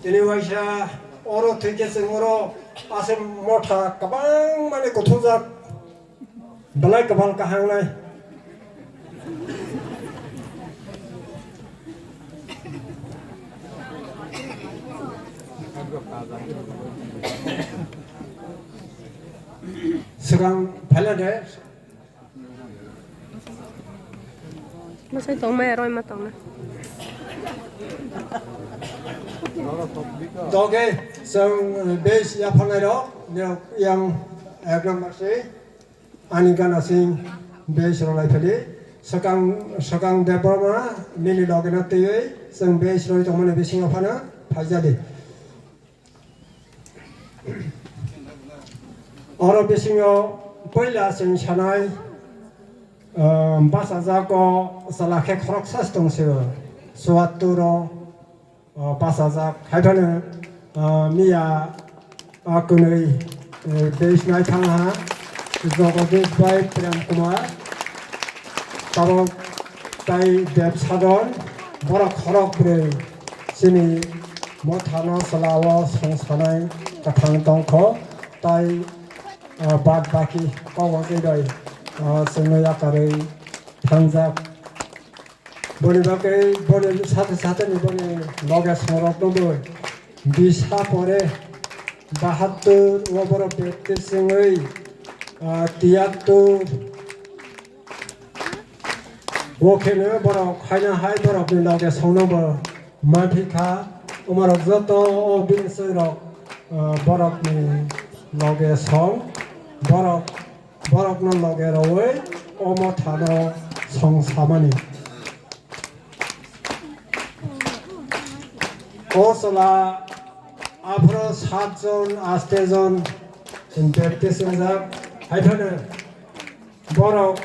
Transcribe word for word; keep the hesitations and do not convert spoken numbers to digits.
Tini waisa oro thwikhe chwng oro aswk motha kwbangmani kuthumjak. Belai kwbang kahangnai. Swkang phaila de. Masai tongmaya roi ma tongna. Doge, chwng base yapharnai rok, nirok yang ek number si. Ani gana sing base rwlai phili, swkang, swkang Debbarma nini loge no twiwi chwng base rwi tongmani bisingo phano phaijadi. Oro bisingo puila chwng sanai, ah, bachajak o chwla khe khoroksa se tong sio, chuattur o. O bachajak, hai phano, ah, miya, ah, kwnwi, eh, base nai thang ha, Jagadish bai Prem Kumar, tabok tai Deb Sadon, borok khorok brwi chini mothano chwla o song sanai kwthang tong kho, tai, ah, bad baki kok bagwi bai, ah, chwngno yakarwi thangjak. Boni bagwi boni sate sate ni boni loge songrok no bo bisa pore bahattur o borok baptist wngwi, ah, tiyattur o kheno borok haino hai borok ni loge songno bo manthi kha. Omo rok joto o bini soi rok, ah, borok ni loge song borok. Borokno loge rwui omo thano song samani. O chwla aphro sat jon, aste jon baptist wngjak. Hai phano borok